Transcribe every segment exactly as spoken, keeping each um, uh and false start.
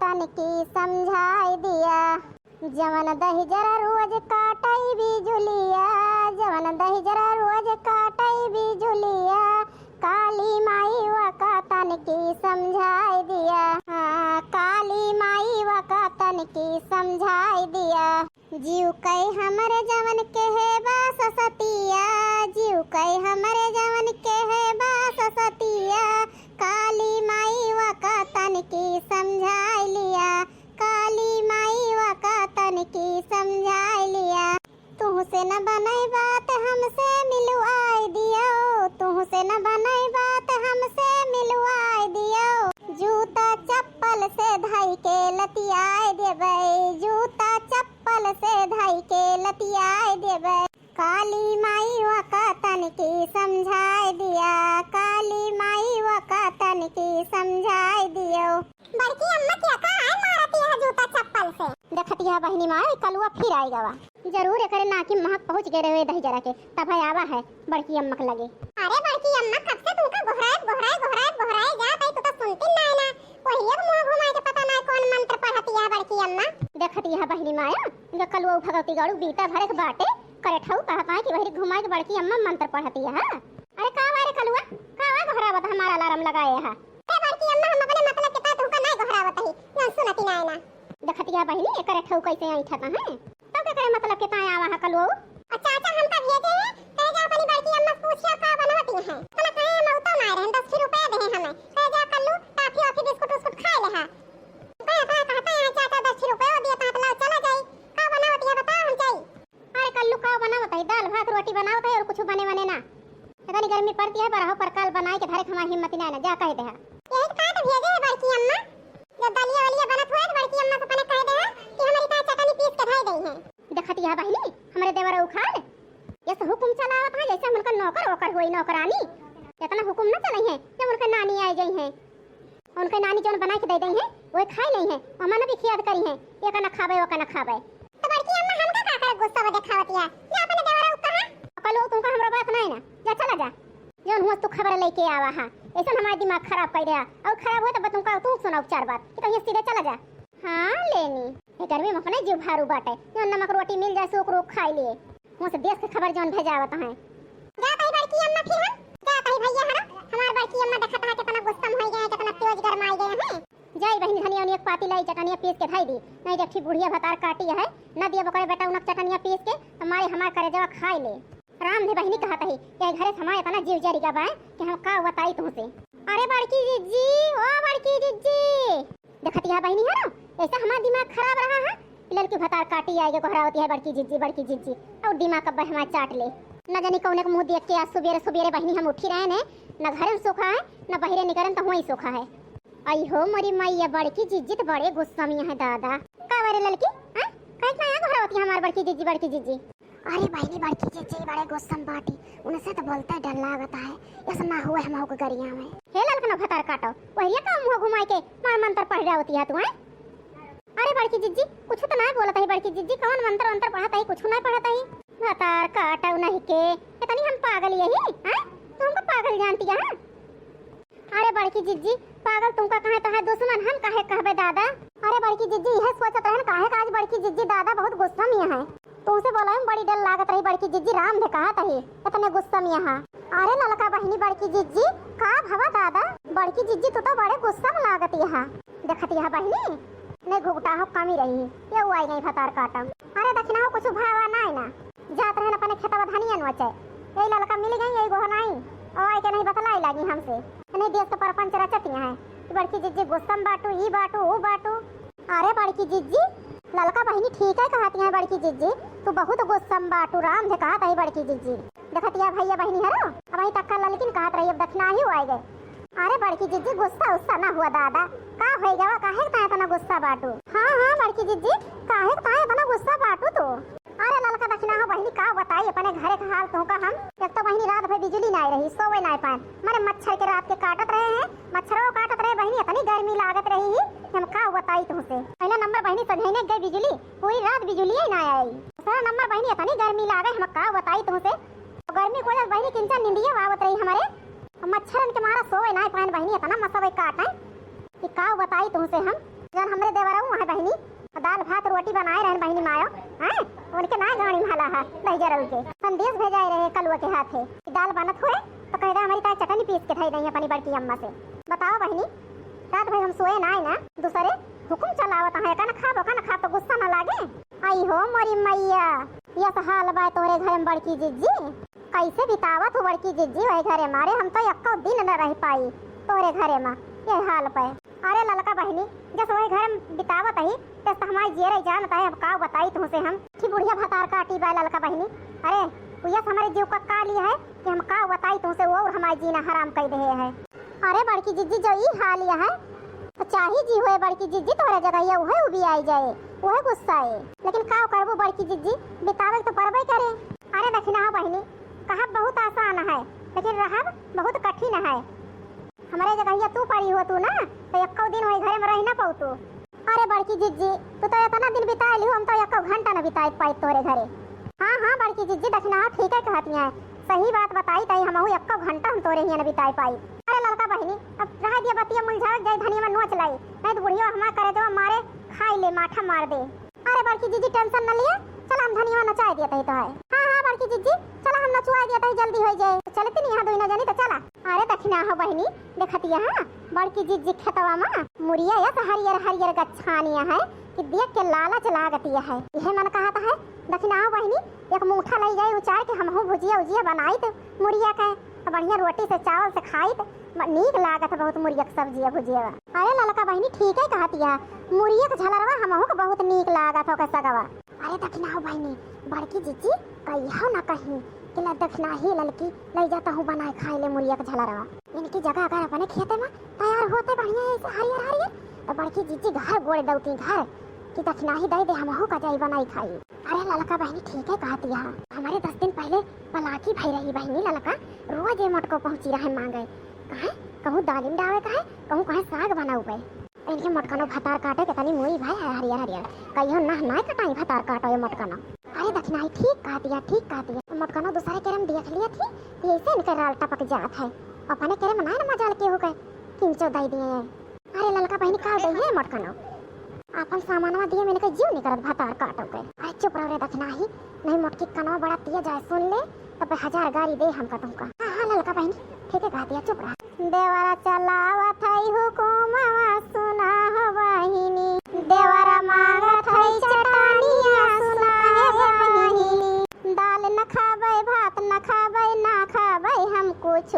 तनकी समझाई दिया। जवन दहिजरा रोज काटई बिजुलिया, जवन दहिजरा रोज काटई बिजुलिया, काली माई वका तनकी समझाई दिया। हाँ, काली माई वका तनकी समझाई दिया। जीव कई हमरे जवन के है बा ससतिया, जीव कई हमरे जवन के है बा ससतिया, काली माई वका तनकी समझाई लिया, काली माई वका तनकी समझाई लिया। तुहसे न बनई बात हमसे मिलवाई दियो, तुहसे न बनई बात हमसे मिलवाई दियो। जूता चप्पल से धई के लतियाई देबई, जूता चप्पल से धई के लतियाई देबई। काली माई वका तनकी समझाई दिया, काली माई वका तनकी समझाई दियो। बड़की अम्मा के का आय मारत यह जूता चप्पल से? देखत यह बहिनी माई, कलुआ फिर आई गवा। जरूर एकरे नाकी महक पहुँच गए रहे दहिजरा के, तब है आवा है बड़की अम्मा के लगे। अरे बड़की अम्मा, कब से तुमका गोहराए, गोहराए, गोहराए, गोहराए जात है, तू तो सुनती नाय ना। वही एक मुँह घुमाए के पता नाय कौन मंत्र पढ़त यह बड़की अम्मा। देखत यह बहिनी माया, इनका कलुआ भगवती गाड़ू बीता भरे के बाटे, करे ठऊ कहत है कि वही घुमाए के बड़की अम्मा मंत्र पढ़त यह। अरे का वा रे कलुआ, का वा गोहरावत हमारा अलार्म लगाए है? ए बड़की अम्मा, हम अपने मतलब के तहत तुमका नाय गोहरावत हई, जौन सुनती नाय ना। देखतिया बहिनी, एकरे ठऊ कैसे ऐंठत हैं? तब के करे मतलब के ताय आवा है कलुआ? अच्छा, अच्छा, हम तो भेजे हैं, कहे जा अपनी बड़की अम्मा से पूछिया का बनावती हैं। अपना कहे हम तो नाय रहन, दस रुपया दे हमें। कहे जा कल्लू, टाफी वाफी बिस्कुट उस्कुट खाए ले हा। कहे था, कहता है चाचा दस रुपया दिए ता, लाओ चला जाई। का बनावती है बताओ, हम जाई। अरे कल्लू, का बनावत है? दाल भात रोटी बनावत है और कुछ बने बने ना। इतनी गर्मी पड़ती है, बरहो परकाल बनाए के धरे के हमारी हिम्मत ही नाय ना, जा कह दे हा। यही तो कहा तो भेजे है बड़की अम्मा, जब दलिया वलिया बनत हुए तो बड़की अम्मा से अपने कह दे हा कि हमारी ता चटनी पीस के धई दई है। देखत यह बहिनी, हमरे देवर उखाड़, ये से हुकुम चलावत है जैसे हम उनका नौकर वोकर होई, नौकरानी। इतना हुकुम न चलाई है, जब उनके नानी आए गई हैं। उनके नानी जौन बनाए के दे दई हैं, वही खाई लई हैं, और मन भी खियाद करी हैं, ये का न खाबे, वो का न खाबे। तो बड़की अम्मा हमका का करे गुस्सा वो देखावत या? जा अपने देवरा को कहा। कल वो तुमका हमरा बात नहीं ना, जा चला जा। जौन हुआ तू खबर लेके आवा हा, ऐसा हमारा दिमाग खराब कर दिया, और खराब हुआ तो तुमका तू सुना उपचार बात, कि तो ये सीधे चला जा। हाँ लेनी, ये गर्मी में अपने जीव भारू बाटे, जौन नमक रोटी मिल जाए सो ओकरो खाई लिए। हुआ से देश के खबर जौन भेजावत हैं। जा तई बड़की अम्मा फिर हम, जा तई भैया हरा, हमार बड़की अम्मा देखत है कितना गुस्सा में हो गए हैं, कितना तेज गरमाई गए हैं। जाई बहिनी, धनिया उनिया के पाती लाई, चटनिया पीस के धई दी, नहीं तो एक ठे बुढ़िया भतार काटी है, न दिया बकरे बेटा उनक चटनिया पीस के, तो मारे हमार करेजवा खाई ले। राम धे बहिनी कहत ही, यह घरे से हमार इतना जीव जरी गवा है कि हम का बताई तुमसे। अरे बड़की जिज्जी, ओ बड़की जिज्जी, देखत यह बहिनी है ना, ऐसा हमार दिमाग खराब रहा है, लड़की भतार काटी आएगी, गोहरावती है बड़की जिज्जी, बड़की जिज्जी, और दिमाग अब हमार चाट ले। न जानी कौन एक मुँह देख के आज सुबेरे सुबेरे बहिनी हम उठी रहे ने, न घरे में सोखा है, न बहिरे निकरन तो हुआ ही सोखा है। आई हो मोरी मैया, बड़की जिज्जी तो बड़े गुस्सा में है दादा। का बारे लड़की, हाँ? काहे इतना यहाँ घबरावती है हमार बड़की जिज्जी, बड़की जिज्जी? अरे बहिनी, बड़की जिज्जी बड़े गुस्सा में बाटी, उनसे तो बोलते डर लागत है, ऐसा ना हुए हम के गरिया में। हे ललकनो भतार काटो, वहिया का मुँह घुमाई के मार मंत्र पढ़ रहा होती है तू, हैं? अरे बड़की जिज्जी, कुछ तो ना बोलत है बड़की जिज्जी, कौन मंत्र वंत्र पढ़त है, कुछ ना पढ़त है। भतार काटो नहीं के, इतनी हम पागल यही, हैं? तू हमको पागल जानती है? अरे बड़की जिज्जी, पागल तुमका कहे तो है दुश्मन, हम काहे कहबे दादा? अरे बड़की जिज्जी, यह सोचत रहन काहे का आज बड़की जिज्जी दादा बहुत गुस्सा में है। तुमसे बोला में बड़ी डर लागत रही बड़की जिज्जी, राम धे कहत ही इतने गुस्सा में यहाँ। अरे ललका बहिनी बड़की जिज्जी, का भवा दादा? बड़की जिज्जी तू तो बड़े गुस्सा में लागत यहाँ। देखत यहाँ बहिनी, नहीं घुघटा हो कमी रही, ये आई नहीं भतार काटम। अरे दक्षिणा हो कुछ भावा नहीं ना। जात रहन अपने खेतवा धनिया नोचे, यही ललका मिल गई, यही गोहनाई, और आई के नहीं बतलाई लागी हमसे। नहीं देश के परपंच रचती हैं कि बड़की जिज्जी गुस्सा में बाटू, ई बाटू, ऊ बाटू। अरे बड़की जिज्जी, ललका बहिनी ठीक है कहती हैं, बड़की जिज्जी तू बहुत गुस्सा में बाटू, राम धे कहत है बड़की जिज्जी। देखतिया भैया बहिनी हरो, अब वही तक्का ललकिन कहत रही, अब दक्षिणा ही आए गए। अरे बड़की जिज्जी गुस्सा उस्सा ना हुआ दादा, का होई गवा, काहे का इतना गुस्सा बाटू? हाँ हाँ बड़की जिज्जी, काहे का इतना गुस्सा बाटू तू? अरे ललका दक्षिणा हो बहिनी, का बताई अपने घरे का हाल तोहका हम। एक तो बहिनी रात भर बिजली नाय रही, सोवे नाय पाए, मारे मच्छर के रात के काटत रहे हैं, मच्छरों काटत रहे बहिनी, इतनी गर्मी लागत रही ही कि हम का बताई तुमसे। पहला नंबर बहिनी सझैने गई बिजली, पूरी रात बिजली ही ना आई। दूसरा नंबर बहिनी इतनी गर्मी लागे हम का बताई तुमसे। गर्मी की वजह से बहिनी किंचा निंदिया आवत रही हमारे, मच्छरन के मारा सोवे नाय पाए बहिनी, इतना मसवे काटे कि का बताई तुमसे हम। जौन हमरे देवरऊ हैं बहिनी, दाल भात रोटी बनाए रहन बहिनी मायो, हैं? उनके ना गाड़ी में हला है, लहिजरऊ के। संदेश भेजाए रहे कलुआ के हाथे कि दाल बनत होए तो कह दे, हमारी ताई चटनी पीस के धई दई अपनी बड़की अम्मा से। बताओ बहिनी, रात भर हम सोए ना, ना दूसरे हुकुम चलावत हैं, का ना खाबो, का ना खाब, तो गुस्सा ना लागे? आई हो मोरी मैया, यस हाल बा तोहरे घर में बड़की जिज्जी। कैसे बितावत हो बड़की जिज्जी वही घरे में? अरे हम तो एक्को दिन न रह पाई तोहरे घरे में, ये हाल पे। अरे ललका बहिनी, जस वही घरे में बितावत ही, तस तो हमारी जियरे जानत है, अब का बताई तुमसे हम कि बुढ़िया भतार काटी बा ललका बहिनी। अरे यस हमारे जीव का का लिया है कि हम का बताई तुमसे, वो और हमारी जीना हराम कर दे है। अरे बड़की जिज्जी, जो ई हाल यह है, तो चाही जी होए बड़की जिज्जी, तोहरे जगह ये उहे उबियाई जाए, उहे गुस्साए। लेकिन का करबो बड़की जिज्जी, बितावे तो परबे करे। अरे दखिनहा बहिनी, कहब बहुत आसान है, लेकिन रहब बहुत कठिन है। हमरे जगहिया तू पड़ी हो तू ना, तो एक्को दिन वही घरे में रह ना पाऊ तू। अरे बड़की जिज्जी, तू तो इतना दिन बिता लियो, हम तो एक्को घंटा न बिताए पाई तोरे घरे। हाँ, हाँ बड़की जिज्जी, दखिनहा ठीक है कहती हैं, सही बात बताई तई, हमहू एक्को घंटा हम तोरे हियां न बिताए पाई। अरे ललका बहिनी, अब रह दिया बतिया, मुलझावे जाए धनिया में नोच लाई, नहीं तो बुढ़िया हमार करे जो मारे खाई ले, माठा मार दे। अरे बड़की जिज्जी tension न लिए, चला हम धनिया नचाए दिया तई तो है। हाँ, हाँ बड़की जिज्जी, चला हम नचवाए दिया तई, जल्दी हो जाए। तो चलती नहीं यहाँ दोनों जनी तो चला। अरे दखिनहा बहिनी, देखतिया हाँ, बड़की जिज्जी खेतवा मा मुरिया यस हरियर हरियर गच्छानिया है कि देख के लालच लागतिया है। यह मन कहत है, दखिनहा बहिनी, एक मुठा लई जाए उचार के हमहू भुजिया उजिया बनाइत मुरिया के, और बढ़िया रोटी से चावल से खाइत, ब-, नीक लागत बहुत मुरिया के सब्जिया भुजिया। अरे ललका बहिनी, ठीक है कहतिया, मुरिया के झलरवा हमहू के बहुत नीक लागत हो के सगवा। अरे दखिनहा बहिनी, बड़की जिज्जी कहियो ना कहीं कि ला दखिनही ललकी, लई जा तहूँ बनाए खाए ले मुरिया के झलरवा। इनकी जगह अगर अपने खेते में तैयार होते बढ़िया ऐसे हरियर हरियर, तो बड़की जिज्जी घर गोड़ दौती घर कि दखिनही दे दे, हमहू का जाई बनाई खाई। अरे ललका बहिनी ठीक है कहतिया, हमारे दस दिन पहले पलाकी भई रही बहिनी ललका, रोज ये मोटको पहुँची रहे मांगे, कहे कहूँ दालिम डावे कहे, कहूँ कहे साग बनाऊ बे। इनके मोटकनो भतार काटे के तनी मुई भाई है हरियर हरियर। कहियो ना ना कटाई भतार काटो ये मोटकनो। अरे दखिनही ठीक कहतिया, ठीक कहतिया। मोटकनो दूसरे केरे में देख लिया थी, यही से इनके राल टपक जात है। अपने केरे में ना ना मजाल केहू के किंचो दई दिए। अरे ललका बहिनी का दई है मोटकनो? आपन सामानवा दिए में इनके जीव निकरत भतार काटो के। अरे चुप रहो रे दखिनही, नहीं मोटकी कनवा बड़ा तेज है, सुन ले तब हजार गारी दे हमका तुमका। हाँ, हाँ ललका बहिनी, ठीक है कहतिया, चुप रहा। देवरा चलावत है हुकुमवा सुना हो बहिनी, देवरा मांगत है चटानिया सुना हो बहिनी। दाल न खाबे, भात न खाबे, ना खाबे हम कुछ,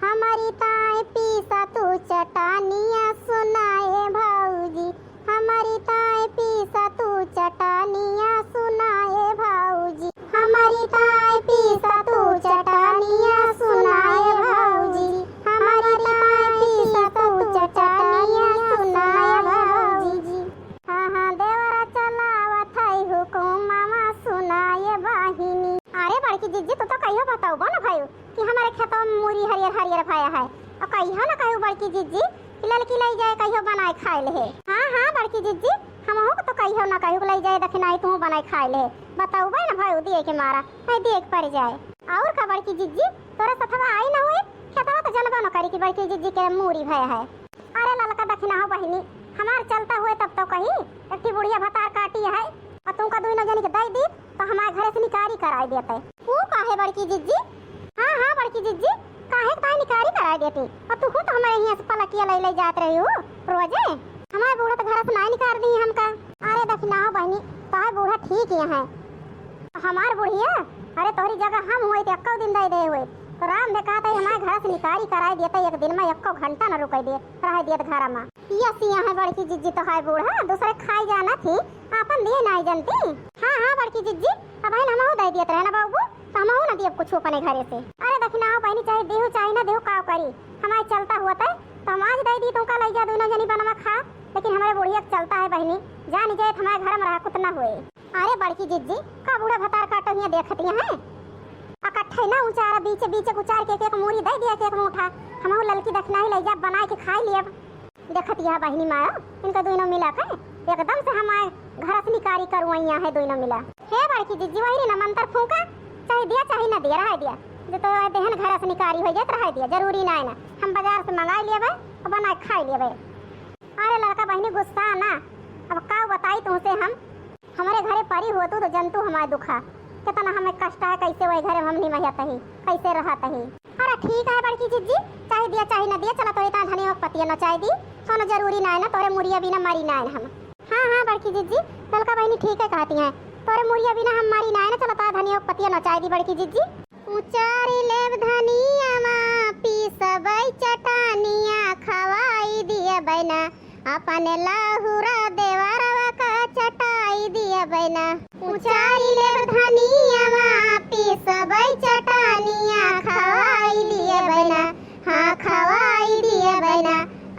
हमारी ताई पीसा तू चटानिया सुना ए भौजी, हमारी ताई पीसा तू चटानिया सुना ए भौजी, हमारी ताई पीसा तू चटानिया सुना ए भौजी, हमारी ताई पीसा तू चटानिया सुना ए भौजी। हाँ, हाँ, देवरा चलावत है हुकुमवा सुना ए बहिनी। अरे बड़की जिज्जी, तू तो कहियो बतौबो न भयू कि हमारे खेतवा में मूरी हरियर हरियर भया है। और कहियो न कहू बड़की जिज्जी कि ललकी लई जाए कहियो बनाए खाए ले। हाँ, हाँ बड़की जिज्जी, हमहू को तो कहियो न कहू कि लई जाए दखिनही तू बनाए खाए ले। बतौबे न भयू दिए के मारा, नहीं दिए के पड़ जाए। और का बड़की जिज्जी, तोरा सथवा आई न हुई, खेतवा तो जनबो न करी कि बड़की जिज्जी के मूरी भया है। अरे ललका दखिनहा बहिनी, हमार चलता हुए तब तो कही, एक ठी बुढ़िया भतार काटी है, और तुमका दुइनो जनी के दई दी, तो हमारे घरे से निकारी कराई देते। वो काहे बड़की जिज्जी? हाँ, हाँ बड़की जिज्जी, काहे ताई निकारी कराई देती? और तू खुद हमारे यहाँ से पलकिया ले ले जात रही हो रोजे। हमारे बूढ़ा तो घर से ना निकार दी हमका। अरे दखिनहा बहिनी, ताई बूढ़ा ठीक ही है। हमार बुढ़िया, अरे तोहरी जगह हम हुई तो एक्को दिन दे दे हुई। तो राम दे कहत है हमारे घर से निकारी कराई देते, एक दिन में एक्को घंटा न रुके दे, रह देत घर में। यस, यहाँ है बड़की जिज्जी तो है बूढ़ा, दूसरे खाई जाना थी, आपन दिए नाई जनती। हाँ, हाँ बड़की जिज्जी, अब है हमहू दे दियत रहे ना बाबू, तो हमहू ना दियब कुछ अपने घरे से। अरे दखिनहा बहिनी, चाहे देहू चाहे ना देहू, का करी, हमारे चलता हुआ तय, तो हम आज दे दी तुमका, लई जा दुइनो जनी बनवा खा, लेकिन हमारे बुढ़िया के चलता है बहिनी, जानी जाए तो हमारे घर में रहा कुछ ना हुए। अरे बड़की जिज्जी, का बूढ़ा भतार काटो हियाँ देखत हियाँ हैं? अकट्ठे ना उचारा, बीचे बीचे उचार के एक एक मूरी दे दिया, एक एक मुठा। हमहू ललकी दखिनही लई जा, बनाए के खाई लियब। देखत यह बहिनी माया, इनका दुइनो मिला के एकदम से हमारे घर से निकारी करवाइया है दुइनो मिला। हे बड़की जिज्जी, वही रे ना मंतर फूंका, चाहे दिया चाहे ना दिया, रह दिया। जो तो देहन घर से निकारी हो जाए तो रह दिया, जरूरी ना है ना। हम बाजार से मंगाई लेबे और बनाए खाई लेबे। अरे ललका बहिनी गुस्सा ना, अब का बताई तुमसे हम, हमरे घरे परी होतू तो जनतू हमार दुखा, कितना हमें कष्ट है, कैसे वही घरे हम निमहियत ही, कैसे रहत ही। अरे ठीक है बड़की जिज्जी, चाहे दिया चाहे न दिया, चला तोरे ता धनिया के पतिया नचाई दी, कौनो जरूरी ना है ना, तोरे मुरिया बिना मरी ना है हम। हाँ हाँ बड़की जिज्जी, ललका बहिनी ठीक है कहती हैं, तोरे मुरिया बिना हम मरी ना है ना, चला ता धनिया के पतिया नचाई दी बड़की जिज्जी। उचारी लेब धनियावा, पीसबै चटनिया, खवाई दिए बैना, अपन लाहुरा देवरवा का चटाई दिए बैना। उचारी लेब धनियावा, पीसबै चटनिया, खवाई दिए बैना, हाँ खवाई दिए बैना,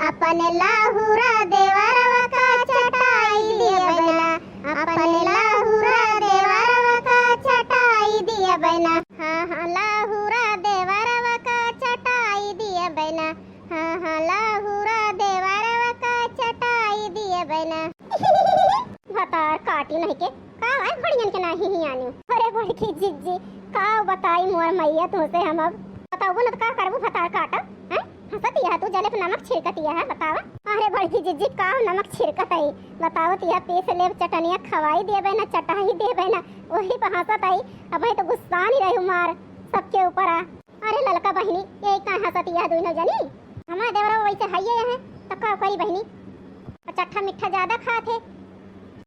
अपन लाहुरा देवरवा का चटाई दिए बैना, अपन लाहुरा देवरवा का चटाई दिए बैना। हाँ हाँ लाहुरा देवरवा का चटाई दिए बैना, हाँ हाँ लाहुरा देवरवा का चटाई दिए बैना। भतार काटी नहीं के, का भाई घड़ियन के नाही ही आनी। अरे बड़की जिज्जी, का बताई मोर मैया तुमसे हम अब। बताओ न तो का करबू भतार काटब, हैं? हंसत यह तू जले पे नमक छिड़कत यह है, बतावा। अरे बड़की जिज्जी, का नमक छिड़कत है? बताओ तो यह पीस लेब चटनिया, खवाई देबे ना, चटाई देबे ना, वही पे हंसत है। अब तो गुस्सा नहीं रही मार सबके ऊपर आ। अरे ललका बहिनी, यही का हंसत यह दोनों जनी? हमार देवरवा वैसे हइये है, तो का करी बहिनी? और चट्ठा मिट्ठा ज्यादा खात है।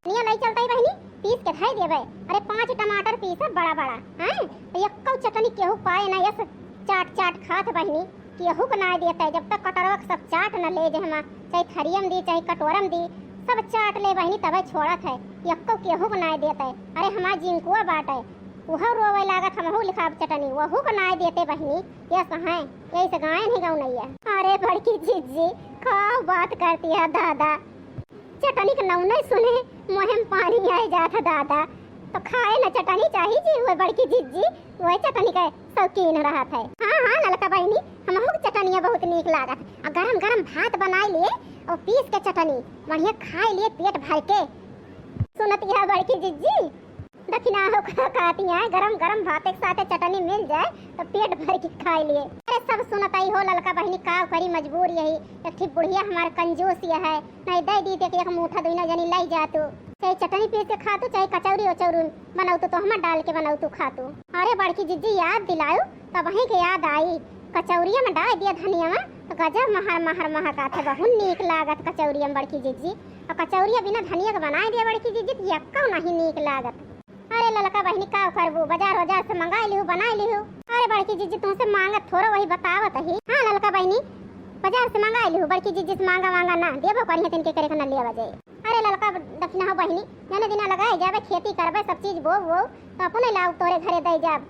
धनिया लई चलता ही बहिनी, पीस के धई देबे। अरे पांच टमाटर पीसा बड़ा बड़ा, हैं? तो यक्को चटनी केहू पाए ना, यस चाट चाट खात बहिनी, केहू को ना देते। जब तक कटरवा के सब चाट न ले जे हमा, चाहे थरियम दी, चाहे कटोरम दी, सब चाट ले बहिनी, तबे छोड़त है। यक्को केहू को ना देते। अरे हमार जिंकुआ बाटे, वह रोवे लागत, हमहू लिखाब चटनी, वहू को ना देते बहिनी। यस हैं, यही से गायन ही गौनैया। अरे बड़की जिज्जी, का बात करती है दादा, चटनी के नाव नहीं सुने, मुँह में पानी आए जात है दादा। तो खाए न चटनी चाही जी, वह बड़की जिज्जी, वह चटनी के शौकीन रहत है। हाँ हाँ ललका बहिनी, हमहू के चटनिया बहुत नीक लागत है। आ गरम गरम भात बनाई लिए और पीस के चटनी बढ़िया खाई लिए पेट भर के। सुनत यह बड़की जिज्जी, दखिना हो का कहती हैं, गरम गरम भाते के साथे चटनी मिल जाए तो पेट भर के खाई लिए। अरे सब सुनत आई हो ललका बहिनी, का करी मजबूर यही। एक ठे बुढ़िया हमार कंजूस यह है, नहीं दे दी तो एक मुठा दुइना जनी लाई जा तू। चाहे चटनी पीस के खा तू, चाहे कचौरी उचौरी बनाऊ तू, तो हमार डाल के बनाऊ तू खा तू। अरे बड़की जिज्जी याद दिलायू, तब वहीं के याद आई। कचौरिया में डाल दिया धनिया में, तो गजब महर महर महकात है, बहुत नीक लागत कचौरिया में बड़की जिज्जी। और कचौरिया बिना धनिया के बनाए दिया बड़की जिज्जी, तो यक्को नहीं नीक लागत। अरे ललका बहिनी, का करबू, बाजार बाजार से मंगाई लिहू, बनाई लिहू। अरे बड़की जिज्जी, तुमसे मांगत थोड़ा, वही बतावत ही। हाँ ललका बहिनी, बाजार से मंगाई लिहू, बड़की जिज्जी से मांगा वांगा ना, देबो करिहे तिनके करे के ना लेवा जाए। अरे ललका दखिना हो बहिनी, जने दिना लगाए जाबे, खेती करबे, सब चीज बोब वो, तो अपने लाऊ तोरे घरे दे जाब।